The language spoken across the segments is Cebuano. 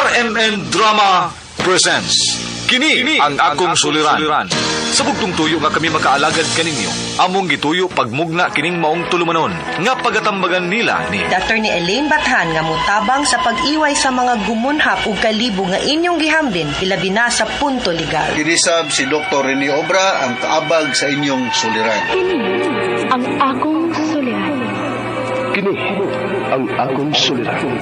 RMN Drama presents Kini ang akong suliran. Sa bugtong tuyo nga kami makaalagad kaninyo, among gituyo pagmugna kining maong tulumanon nga pagatambagan nila ni Attorney Elaine Bathan nga motabang sa pag-iway sa mga gumunhap ug kalibo nga inyong gihambin ilabi na sa punto legal. Kinisab si Dr. Rene Obra ang kaabag sa inyong suliran. Kini ang akong suliran. Kini ang akong suliran.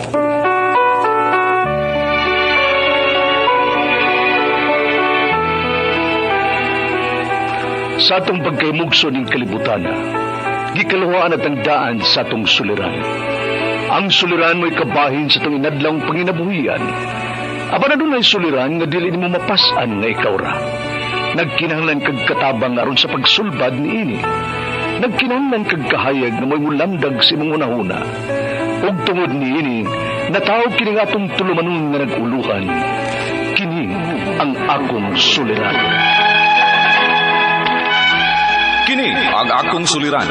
Sa atong pagkaymugso ning kalibutan, gikaluhaan at ang daan sa atong suliran. Ang suliran mo'y kabahin sa atong inadlawng panginabuhian. Apan adunay suliran nga dili nimo mapas-an nga ikaw ra. Nagkinahanglan kag katabang aron sa pagsulbad niini. Nagkinahanglan kag kahayag nga mo'y mulamdag sa imong hunahuna. Ug tungod niini, natawag kini nga atong tulumanon nga nag-uluhan. Kini ang akong suliran. Kini ang akong suliran.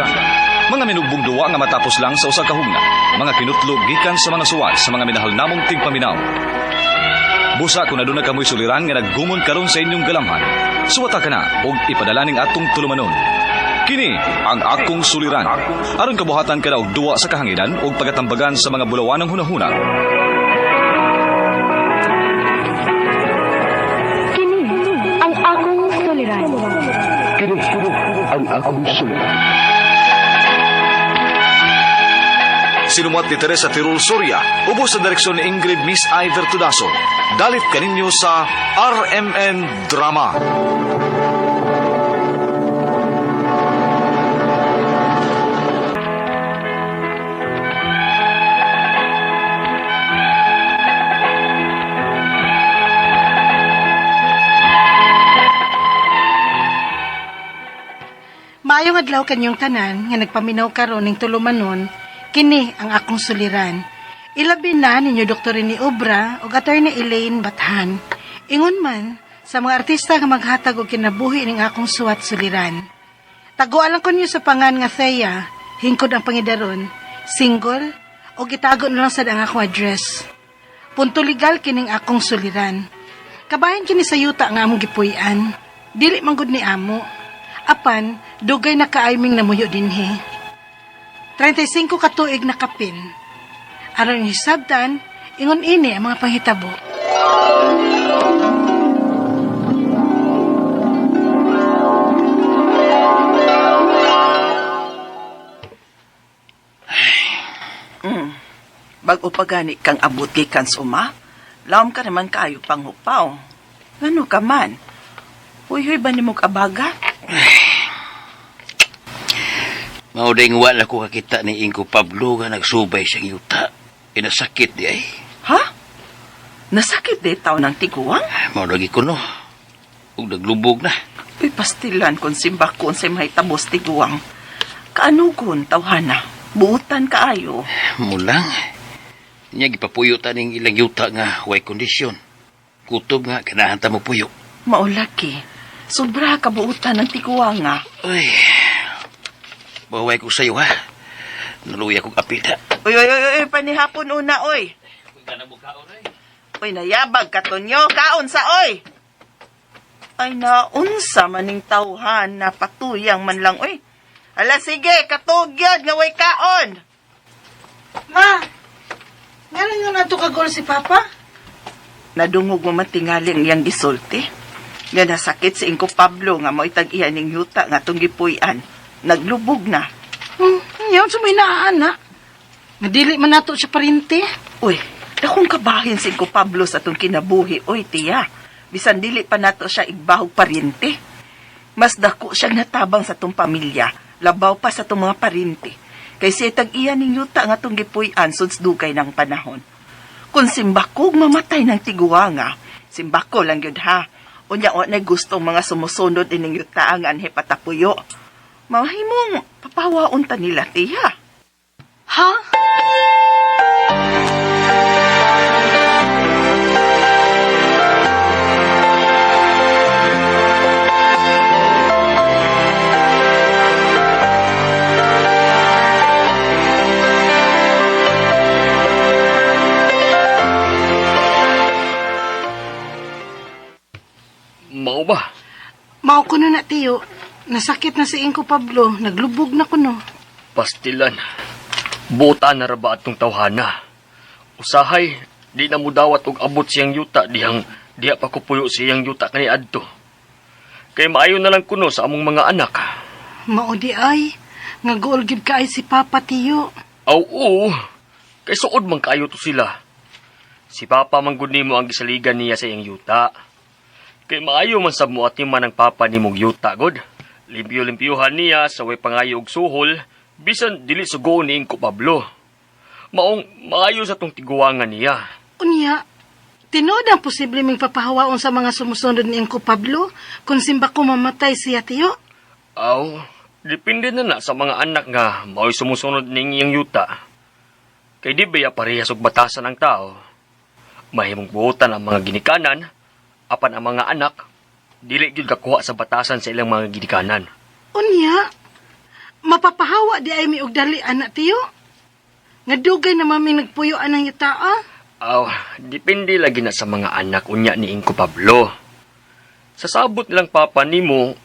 Mga minugbong duwa nga matapos lang sa usa ka hugna. Mga kinutlog gikan sa mga suwat sa mga minahal namong tigpaminaw. Busa kung aduna kamoy suliran nga naggumon karon sa inyong galamhan. Suwata ka na ug ipadala ning atong tulumanon. Kini ang akong suliran. Aron kabuhatan ka na og duwa sa kahanginan ug pagatambagan sa mga bulawanang hunahuna. Kini ang akong suliran. Kini ang akong suliran. Sinumuat ni Teresa Tirul Soria, ubos sa direksyon ni Ingrid Miss Iver Tudaso. Dalit kaninyo sa RMN Drama. Maayong adlaw kanyong tanan nga nagpaminaw karon ning tulumanon, kini ang akong suliran. Ilabi na ninyo Dr. Rene Obra ug Attorney Elaine Bathan. Ingon man sa mga artista nga maghatag og kinabuhi ning akong suwat suliran. Taguan lang ko ninyo sa pangan nga Thea, hingkod ang pangidaron, single, o gitago na lang sad ang akong address. Punto legal kining akong suliran. Kabahin kini sa yuta nga among gipuy-an. Dili man gud ni amo. Apan, dugay na kaayming namuyo dinhi. 35 ka tuig na kapin. Aron hisabtan, ingon ini ang mga panghitabo. Bago pa gani kang abot gikan sa uma, laom ka naman kaayo panghupaw. Ngano ka man? Huy-huy ba nimo abaga? Mao ding wala ko kakita ni Ingko Pablo nga nagsubay siyang yuta. Inasakit di ay. Ha? Nasakit di taw ng tiguang? Mao lagi ko no. Ug naglubog na. Uy, pastilan kung simba ko unsay mahitabos tiguang. Kaanugon, tawhana. Buutan kaayo. Mulang. Nya gipapuyo ta ning ilang yuta nga way kondisyon. Kutob nga ganahan ta mo puyo. Maulaki. Sobra kabuutan ng tiguang nga. Uy. Baway ko sayo ha. Naluya kong apil ha. Uy, uy, uy, uy, panihapon una, uy. Uy, nayabag ka, Tonyo. Kaon sa, oy. Ay, naunsa maning tawhan na patuyang man lang, uy. Ala, sige, katugyod nga way kaon. Ma, ngano nga nato kagol si Papa? Nadungog mo man tingali ang iyang gisulti. Nga nasakit si Ingko Pablo nga mo'y tag-iya ning yuta nga tong gipuy-an. Naglubog na. Yawn sa may naana. Nga dili man nato siya parinte. Uy, dakong kabahin si Ingko Pablo sa atong kinabuhi. Uy, tiya, bisan dili pa nato siya igbahog parente. Mas dako siyang natabang sa atong pamilya, labaw pa sa atong mga parente. Kay siya tag-iya ning yuta nga atong gipuy-an suds dugay ng panahon. Kung simbakog mamatay ng tiguanga, simbako lang yun ha. Unya wa na gustong mga sumusunod ining yuta ang anhe patapuyo. Mahimong papawaon ta nila, tiya. Ha? Mao ba? Mao kuno na tiyo. Nasakit na si Ingko Pablo, naglubog na kuno. Pastilan. Buta na ra ba atong tawhana? Usahay, di na mo dawat og abot siyang yuta dihang diha pa ko puyo siyang yuta kani adto. Kay maayo na lang kuno sa among mga anak. Mao di ay, nga guol gid kaay si Papa tiyo. Aw, oo. Kay suod man kaayo to sila. Si Papa man gud nimo ang gisaligan niya sa iyang yuta. Kay maayo man sab mo ati man ang Papa nimong yuta god. Limpyo-limpyuhan niya sa way pangayo og suhol bisan dili sugo ni Ingko Pablo. Maong maayo sa tong tiguangan niya. Unya, tinuod ang posible ming papahawaon sa mga sumusunod ni Ingko Pablo kung simba ko mamatay siya tiyo. Aw, depende na na sa mga anak nga mao'y sumusunod ning iyang yuta. Kay di baya parehas og batasan ang tao. Mahimong buotan ang mga ginikanan, apan ang mga anak, dili gyud kakuha sa batasan sa ilang mga ginikanan. Unya, mapapahawa di ay mi og dali anak tiyo. Nga dugay na mami nagpuyo anang yuta. Aw, depende lagi na sa mga anak unya ni Ingko Pablo. Sa sabot nilang papa nimo,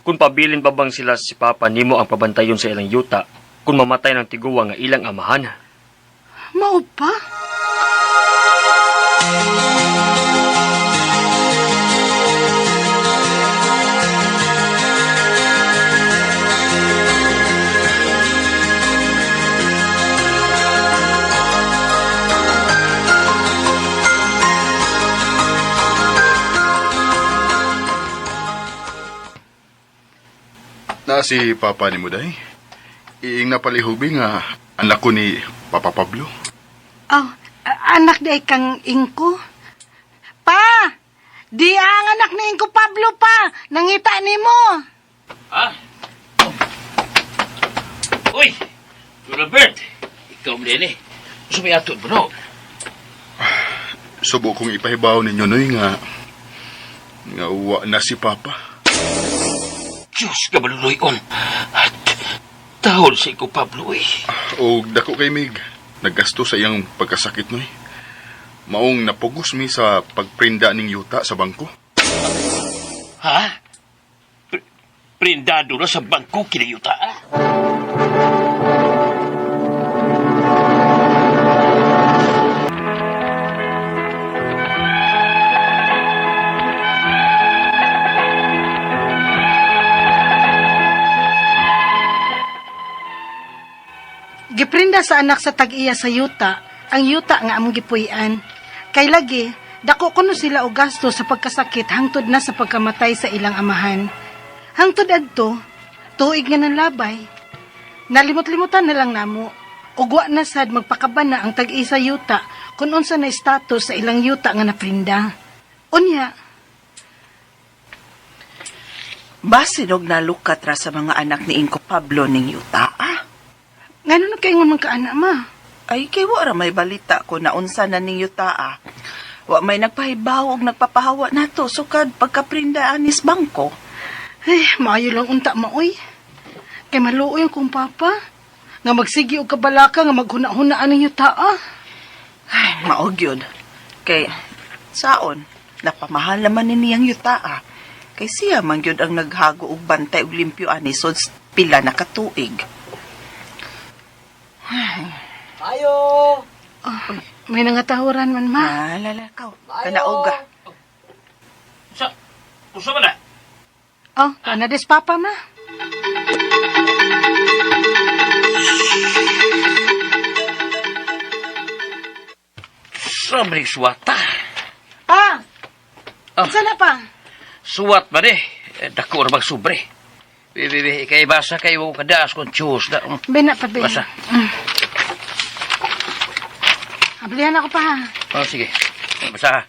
kung pabilin pa bang sila si papa nimo ang pabantayon sa ilang yuta, kung mamatay ng tiguwa nga ilang amahan. Mao pa? Na si Papa ni Muday. Iing napalihubi nga anak ko ni Papa Pablo. Oh, anak di ay kang Ingko. Pa! Di ang anak ni Ingko Pablo pa! Nangita nimo! Ha? Oh. Uy! Robert! Ikaw mo din eh. Sumiato mo no? Subo kong ipahibaw ninyo noy nga nga uwa na si Papa. Diyos ka maluloy-on. At tahol sa ikaw, Pablo, eh. Og dako kay Mig, naggasto sa iyang pagkasakit noy. Maong napugos mi sa pagprinda ning yuta sa bangko. Ha? Prindado na sa bangko kinayuta, ah? Giprinda sa anak sa tag-iya sa yuta, ang yuta nga among gipuy-an. Kay lagi, dako kuno sila og gasto sa pagkasakit hangtod na sa pagkamatay sa ilang amahan. Hangtod adto, tuig nga nanlabay. Nalimot-limutan na lang namo. Ug wa na sad magpakabana ang tag-iya sa yuta kung unsa na status sa ilang yuta nga naprinda. Unya, Basinog nalukat ra sa mga anak ni Ingko Pablo ning yuta, ah. Ngano na kaingon man ka anak ma? Ay, kay wa ra may balita ko na unsa na ning yuta, ah. Wa may nagpahibaw og nagpapahawa nato sukad pagkaprinda anis bangko. Ay, maayo lang unta maoy. Kay maluoy ang kong papa. Nga magsigi og kabalaka nga maghuna-hunaan ang yuta ah. Ay, mao gyud. Kay saon, napamahal naman ni niyang yuta, ah. Kay siya man gyud ang naghago og bantay og limpyo ani sod pila na katuig. May nangatahuran man ma. Ah, lalakaw. Kanaoga. Sa, usa ba na? Oh, kanades papa ma. Sa may suwata. Pa! Ah. Saan na pa? Suwat ba ni? Eh, dako ra bang sobre. Bi, bi, bi, kay basa kayo kadaas kung Diyos na. Bena pa, be. Basa. Ablihan ako pa ha. Oh, sige. Basa ha.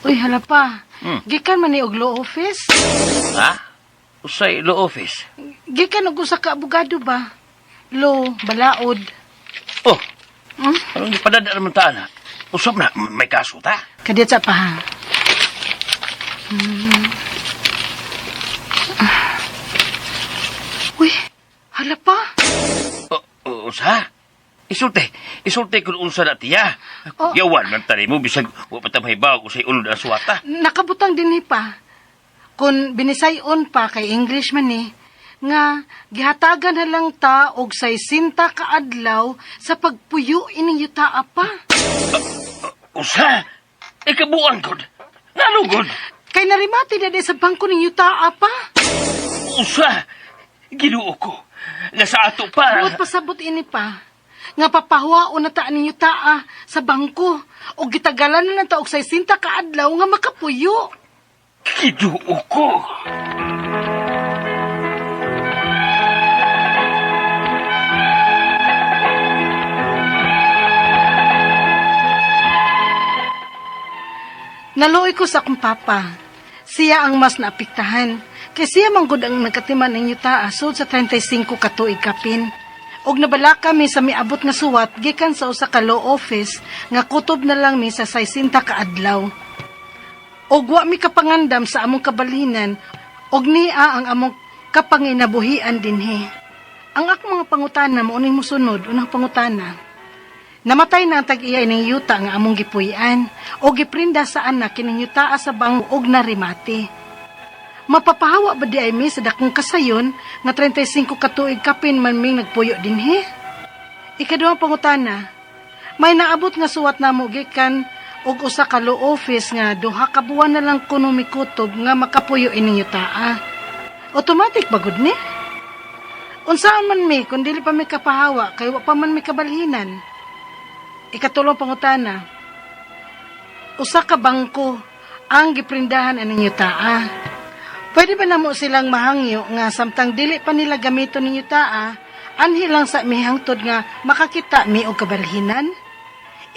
Uy, hala pa. Hmm. Gikan man ni og law office. Ha? Usay law office. Gikan og usa ka abogado ba? Law, balaod. Oh, Hmm? anong ipadada naman taan ha? Usap na, may kaso ta. Kadiyat sa pa ha. Uy, hala pa. O, usa? Isulti, isulti kung unsa na tiya. Oh. Yawan man tani mo bisag wa pa ta mahibaw kung say ulod ang suwata. Nakabutang din ni pa. Kung binisayon pa kay English man ni, nga gihatagan na lang ta og 60 ka adlaw sa pagpuyo ining yutaa pa. Usa? Ikabuan gud. Nalugod. Kay narimati na di sa bangko ning yutaa pa. Usa? Ginoo ko. Nga sa ato pa. Buot pasabot ini pa. Nga papahuwaon na ta ning yutaa sa bangko og gitagalan na lang ta og 60 ka adlaw nga makapuyo. Ginoo ko. Naluoy ko sa akong papa. Siya ang mas naapektahan. Kay siya man gud ang nagkatiman ng yuta sud sa 35 ka tuig kapin. Og nabala kami sa miabot nga suwat gikan sa usa ka law office nga kutob na lang mi sa 60 ka adlaw. Og wa mi kapangandam sa among kabalhinan og niya ang among kapanginabuhian dinhi. Ang akong mga pangutana mao ning mosunod, unang pangutana. Namatay na ang tag-iya ining yuta nga among gipuy-an o giprinda sa anak kining yuta sa bangko og narimate. Mapapahawa ba di ay mi sa dakong kasayon nga 35 ka tuig kapin man ming nagpuyo dinhi? Ikaduhang pangutana, may naabot nga suwat namo gikan og usa ka law office nga duha ka buwan na lang kuno mikutob nga makapuyo ining yutaa. Automatic ba gud ni? Unsaon man mi kun dili pa mi kapahawa kay wa pa man mi kabalhinan. Ikatulong pangutana, usa ka bangko ang giprindahan aning yutaa. Pwede ba namo silang mahangyo nga samtang dili pa nila gamiton ning yutaa, anhi lang sa mihangtod nga makakita mi og kabalhinan?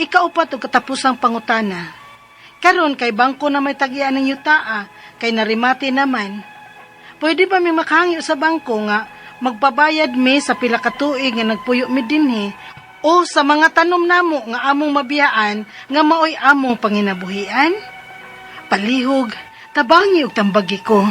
Ikaupat og katapusang pangutana. Karon kay bangko na may tag-iya ng yutaa, kay narimate naman. Pwede ba mi makahangyo sa bangko nga magbabayad mi sa pila ka tuig nga nagpuyo mi dinhi o sa mga tanom namo nga among mabiyaan nga maoy among panginabuhian? Palihog, tabangi og tambagi ko.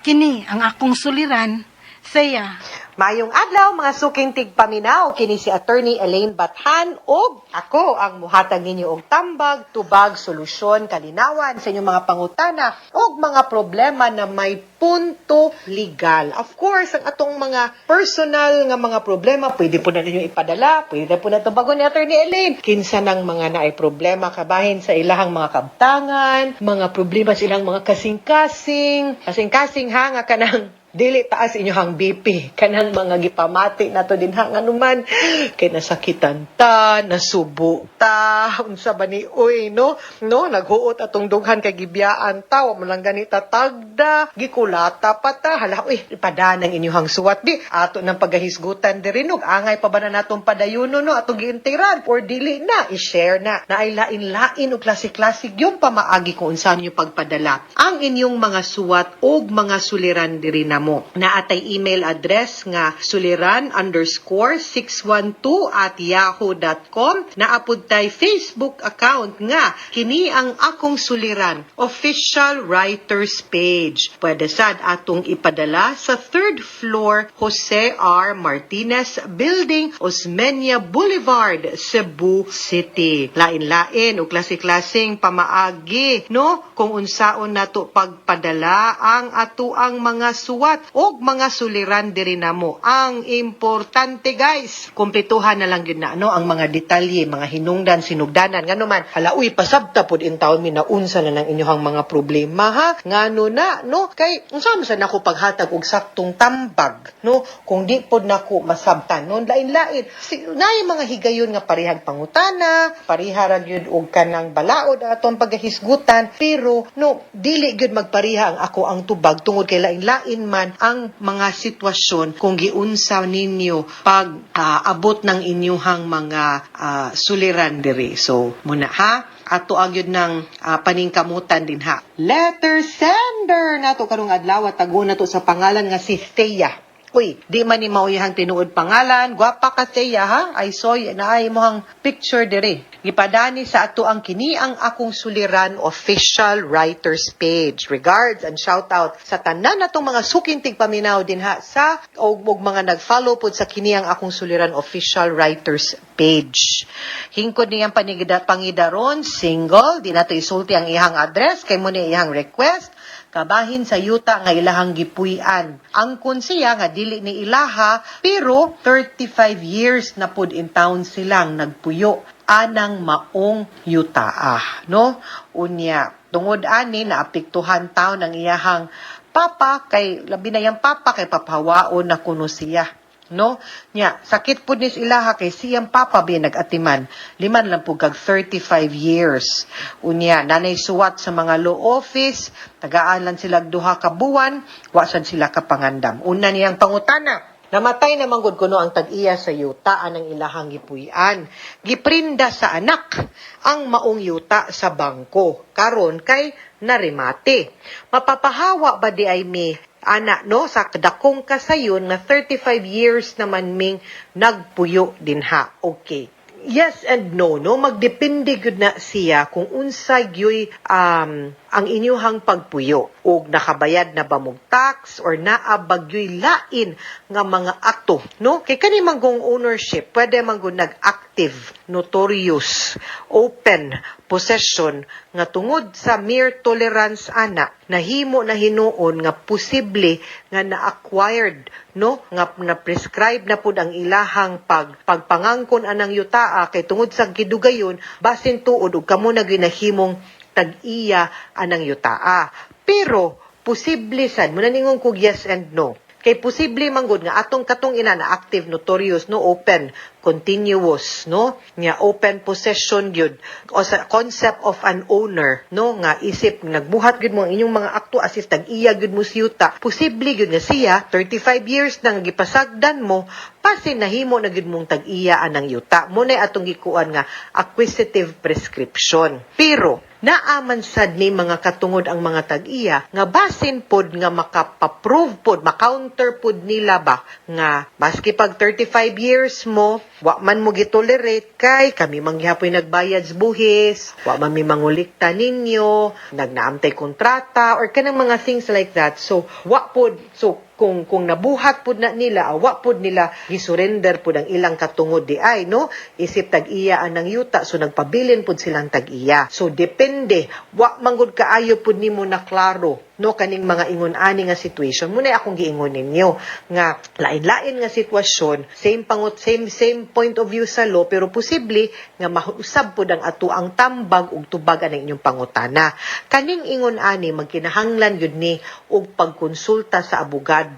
Kini ang akong suliran, Thea. Mayong adlaw mga suking tigpaminaw, kini si Attorney Elaine Bathan ug ako ang muhatag ninyo og tambag, tubag, solusyon, kalinawan sa inyong mga pangutana ug mga problema na may punto legal. Of course, ang atong mga personal nga mga problema, pwede po na ninyo ipadala, pwede po na tubagon ni Attorney Elaine. Kinsa nang mga naay problema kabahin sa ilahang mga kabtangan, mga problema sa ilang mga kasing-kasing, kasing-kasing ha nga kanang dili taas inyohang BP kanang mga gipamati nato din ha nganuman kay nasakitan ta, nasubo ta, unsa ba ni uy, no, naghuot atong dughan kay gibiyaan ta, wa man lang ganita tagda, gikulata pa ta, hala uy, ipadanang inyohang suwat di ato nang pagahisgutan diri nog angay pa ba na natong padayuno, no, atong giintiran or dili na i-share na naay lain-lain og klase-klase yung pamaagi kung unsa niyo pagpadala ang inyong mga suwat og mga suliran diri namo. Naatay email address nga suliran_612@yahoo.com. Naapod tay Facebook account nga kini ang akong suliran official writers page. Pwede sad atong ipadala sa 3rd floor Jose R. Martinez Building, Osmeña Boulevard, Cebu City. Lain-lain o klase-klaseng pamaagi, no, kung unsaon nato pagpadala ang atuang mga suwat og mga suliran diri namo. Ang importante guys, kumpletuhan na lang yun na, no, ang mga detalye, mga hinungdan, sinugdanan, ngano man, hala uy, pasabta pod in taon mi na unsa na nang inyohang mga problema ha, ngano na, no, kay unsa man sa nako paghatag og saktong tambag, no, kung di pod nako masabtan, no, lain-lain. Si, naay mga higayon nga parehag pangutana, pareha ra gyud og kanang balaod atong pagahisgutan, pero no, dili gyud magpareha ang ako ang tubag tungod kay lain-lain man ang mga sitwasyon kung giunsa ninyo pag abot ng inyuhang mga suliran diri. So muna ha, ato ang yun ng paningkamutan din ha. Letter sender nato karong adlaw, tago na to sa pangalan nga si Thea. Uy, di man ni mauyahang tinuod pangalan, gwapa ka siya ha. I saw naay mohang picture dire. Gipadani sa ato ang Kini ang Akong Suliran official writers page. Regards and shout out sa tanan natong mga suking tigpaminaw dinha sa og mga nag-follow pod sa Kini ang Akong Suliran official writers page. Hingkod niyang panigida pangidaron, single, di nato isulti ang iyang address kay mo ni iyang request kabahin sa yuta nga ilahang gipuy-an. Angkon siya nga dili ni ilaha, pero 35 years na pud in town silang nagpuyo anang maong yutaa, no? Unya, tungod ani naapektuhan taon ang iyahang papa, kay labi na yang papa kay papahawaon na kuno siya, no? Nya, sakit pud nis ilaha kay siyang papa bi nag-atiman. Liman lang pud kag 35 years. Unya, nanay suwat sa mga law office, tagaan lang sila 2 ka buwan, wa sad sila kapangandam. Una niyang pangutana, namatay na manggod kuno ang tag-iya sa yuta anang ilahang gipuy-an. Giprinda sa anak ang maong yuta sa bangko. Karon kay narimate. Mapapahawa ba di ay mi ana, no, sa dakong kasayon nga 35 years naman ming nagpuyo dinha? Okay. Yes and no, no? Magdepende gyud na siya kung unsa gyuy ang inyuhang pagpuyo ug nakabayad na ba mog tax or naa ba gyuy lain nga mga akto, no? Kay kani man kung ownership, pwede man gud nag-active, notorious, open possession nga tungod sa mere tolerance ana nahimo na hinuon nga posible nga na-acquired, no, nga na-prescribe na pud ang ilahang pagpangangkon anang yutaa kay tungod sa gidugayon basin tuod ug kamo na ginahimong tag-iya anang yutaa. Pero posible sad mo naningon kog yes and no. Kay posible man gud nga atong katong ina na active, notorious, no, open, continuous, no, nga open possession gyud o sa concept of an owner, no, nga isip nagbuhat gyud mo ang inyong mga akto as if tag-iya gyud mo sa yuta, posible gyud nga siya 35 years nang gipasagdan mo, pasin nahimo na gyud mong tag-iya anang yuta. Mo na atong gikuan nga acquisitive prescription. Pero naaman sad ni mga katungod ang mga tag-iya nga basin pod nga makapa-prove pod, ma-counter pod nila ba nga maski pag 35 years mo wa man mo gitolerate kay kami man gihapoy nagbayad sa buhis, wa man mi mangulikta ninyo, nagnaamtay kontrata or kanang mga things like that. So wa pod, so kung nabuhat pud na nila, wa pud nila gisurrender pud ang ilang katungod di ay, no, isip tag-iya anang yuta, so nagpabilin pud silang tag-iya. So depende, wa manggod kaayo pud nimo na klaro, no, kaning mga ingon ani nga situation. Muna akong giingon ninyo nga lain-lain nga sitwasyon, same pangut, same same point of view sa law, pero posible nga mausab pud ang ato ang tambag ug tubag ang inyong pangutana. Kaning ingon ani magkinahanglan gyud ni og pagkonsulta sa abogado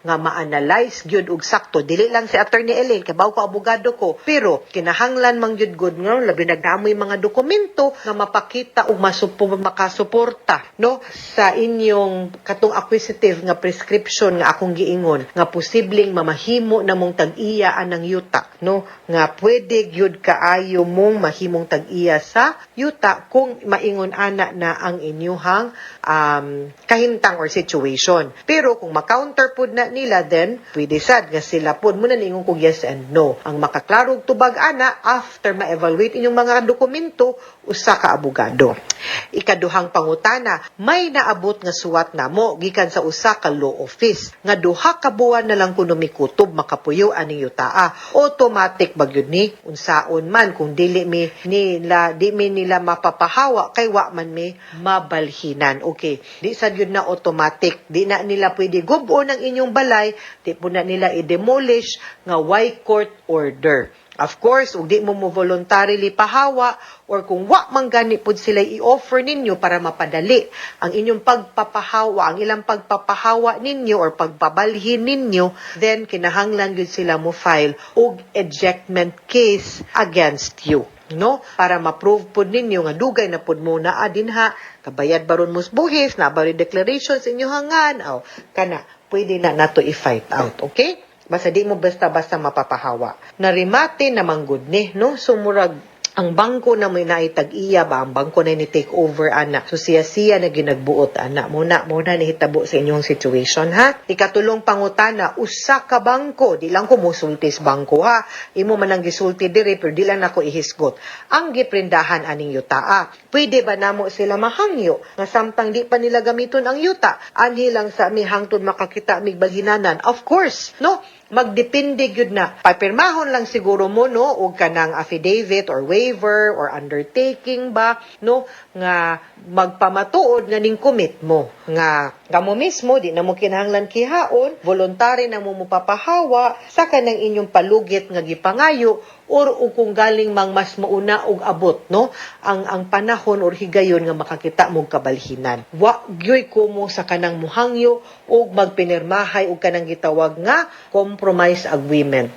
nga ma-analyze gyud og sakto. Dili lang si Attorney Elaine, kabaw ko abogado ko, pero kinahanglan man gyud gud nga labi nagdamoy mga dokumento nga mapakita ug makasuporta, no, sa inyong katong acquisitive nga prescription nga akong giingon nga posibleng mamahimo na mong tag-iya anang yuta, no, nga pwede gyud kaayo mong mahimong tag-iya sa yuta kung maingon ana na ang inyuhang kahimtang or situation. Pero kung ma-counter pud na nila, then pwede sad nga sila pud mo na niingon kog yes and no. Ang makaklarog tubag ana after ma-evaluate inyong mga dokumento usa ka abogado. Ikaduhang pangutana, may naabot nga suwat namo gikan sa usa ka law office nga 2 ka buwan na lang kuno mikutob makapuyo aning yutaa. Automatic ba gyud ni unsaon man kung dili mi nila di mi nila mapapahawa kay wa man mi mabalhinan? Okay, di sad gyud na automatic. Di na nila pwede gub-on ang inyong balay, di po na nila i-demolish nga way court order. Of course, ug di mo mo voluntarily pahawa or kung wa man gani pud sila i-offer ninyo para mapadali ang inyong pagpapahawa, ang ilang pagpapahawa ninyo or pagpabalhin ninyo, then kinahanglan gyud sila mo file og ejectment case against you, no, para ma-prove pud ninyo nga dugay na pud mo naa dinha, kabayad baron mo sa buhis, na ba declaration sa inyong hangan aw kana pwede na nato i-fight out. Okay, basta di mo basta-basta mapapahawa. Narimate na manggod ni, no? So murag Ang bangko na may naitag-iya ba, ang bangko na ni take over ana. So siya siya na ginagbuot ana. Muna muna nihitabo sa inyong situation, ha. Ikatulong pangutana, usa ka bangko, di lang ko musulti sa bangko, ha. Imo man ang gisulti diri pero di lang nako ihisgot. Ang giprindahan aning yuta. Pwede ba namo sila mahangyo nga samtang di pa nila gamiton ang yuta, anhi lang sa mi hangtod makakita mig balhinanan? Of course, no? Magdepende gyud na. Papirmahon lang siguro mo, no, og kanang affidavit or waiver or undertaking ba, no, nga magpamatuod nga ning commit mo nga kamo mismo di na mo kinahanglan kihaon, voluntary na mo mopapahawa sa kanang inyong palugit nga gipangayo or ug kung galing mang mas mauna og abot, no, ang panahon or higayon nga makakita mo kabalhinan. Wa gyoy kumo sa kanang muhangyo og magpinirmahay og kanang gitawag nga compromise agreement.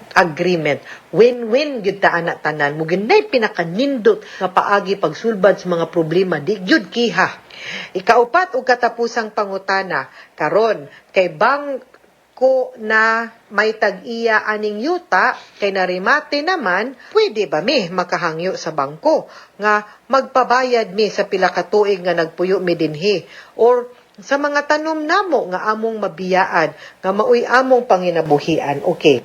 Win-win gyud ta ana tanan mo ginay pinakanindot nga paagi pagsulbad sa mga problema, di gyud kiha. Ikaupat ug katapusang pangutana karon, kay bang ko na may tag-iya aning yuta kay narimate naman, pwede ba mi makahangyo sa bangko nga magpabayad mi sa pila ka tuig nga nagpuyo mi dinhi or sa mga tanom namo nga among mabiyaan nga maoy among panginabuhian? Okay,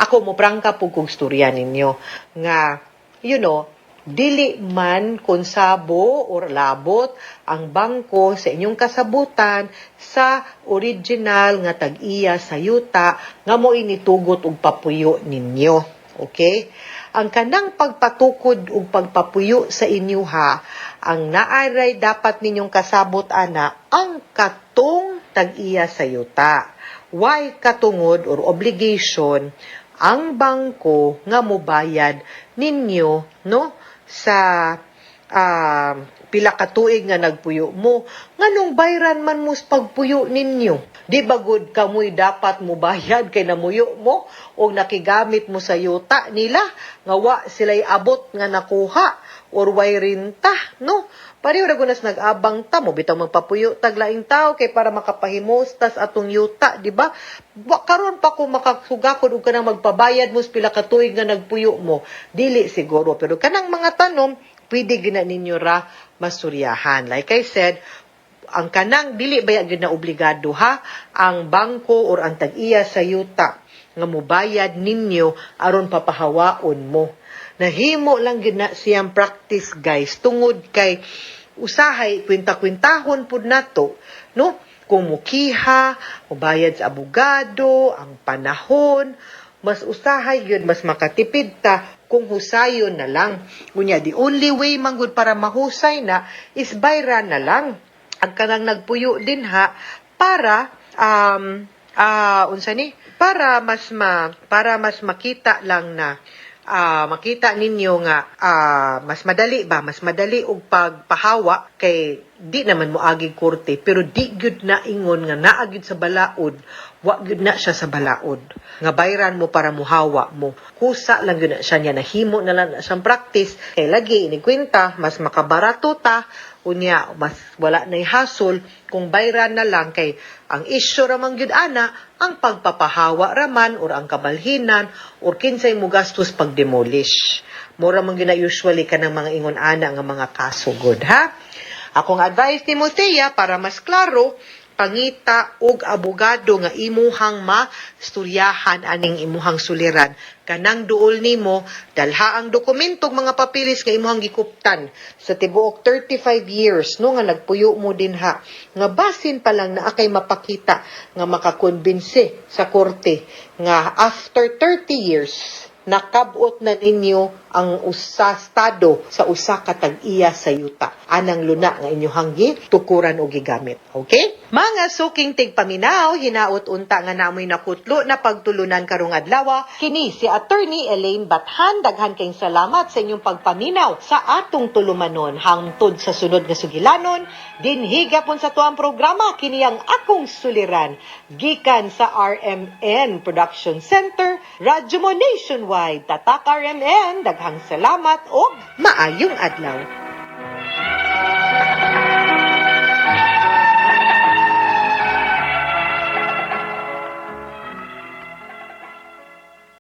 ako mo prangka pug kog storya ninyo nga dili man konsabo or labot ang bangko sa inyong kasabutan sa original nga tag-iya sa yuta nga mo initugot og papuyo ninyo. Okay? Ang kanang pagpatukod ug pagpapuyo sa inyo, ha, ang naaray dapat ninyong kasabot ana ang katong tag-iya sa yuta. Why katungod or obligation ang bangko nga mobayad ninyo, no, sa pila ka tuig nga nagpuyo mo? Nganong bayran man mo sa pagpuyo ninyo? Di ba gud kamoy dapat mobayad kay namuyo mo o nakigamit mo sa yuta nila nga wa sila'y abot nga nakuha or way renta, no? Pareho ra gunas nag-abang ta mo bitaw magpapuyo tag laing tao kay para makapahimos tas atong yuta, di ba? Wa karon pa ko makasugakod og kanang magpabayad mo sa pila ka tuig nga nagpuyo mo. Dili siguro, pero kanang mga tanom pwede gina ninyo ra masuryahan. Like I said, ang kanang dili baya gyud na obligado, ha, ang bangko or ang tag-iya sa yuta nga mobayad ninyo aron papahawaon mo. Nahimo lang gyud na siyang practice, guys, tungod kay usahay kwenta-kwentahon pud nato, no, kung mukiha, mobayad sa abogado, ang panahon, mas usahay gyud mas makatipid ta kung husayon na lang. Unya, the only way man gud para mahusay na is bayran na lang ang kanang nagpuyo din ha para unsa ni para mas makita lang na makita ninyo nga mas madali ba, mas madali og pagpahawa kay di naman mo agi korte, pero di gyud na ingon nga naa gyud sa balaod. Wa gyud na siya sa balaod nga bayran mo para muhawa mo. Kusa lang gyud na siya niya, nahimo na lang na siyang practice kay lagi inikwenta mas makabarato ta, unya mas wala nay hasol kung bayran na lang, kay ang issue ra man gyud ana ang pagpapahawa raman or ang kabalhinan or kinsay mo gastos pag-demolish. Mura man gyud na usually kanang mga ingon ana nga mga kaso gud, ha. Akong advice ni Thea, para mas klaro, pangita og abogado nga imuhang masturyahan aning imuhang suliran. Kanang duol nimo, dalha ang dokumentong mga papeles nga imuhang gikuptan sa tibuok 35 years, no, nga nagpuyo mo dinha, nga basin pa lang naa kay mapakita nga makakonbinse sa korte nga after 30 years nakabot na ninyo ang usa estado sa usa ka tag-iya sa yuta anang luna nga inyohang gitukuran o gigamit. Okay? Mga suking tigpaminaw, hinaot unta nga namoy nakutlo na pagtulunan karong adlaw. Kini si Attorney Elaine Bathan. Daghan kayong salamat sa inyong pagpaminaw sa atong tulumanon. Hangtod sa sunod nga sugilanon, dinhi gapon sa tuang programa, kini ang Akong Suliran, gikan sa RMN Production Center, Radyo Mo Nationwide. Tatak RMN, daghang salamat og maayong adlaw.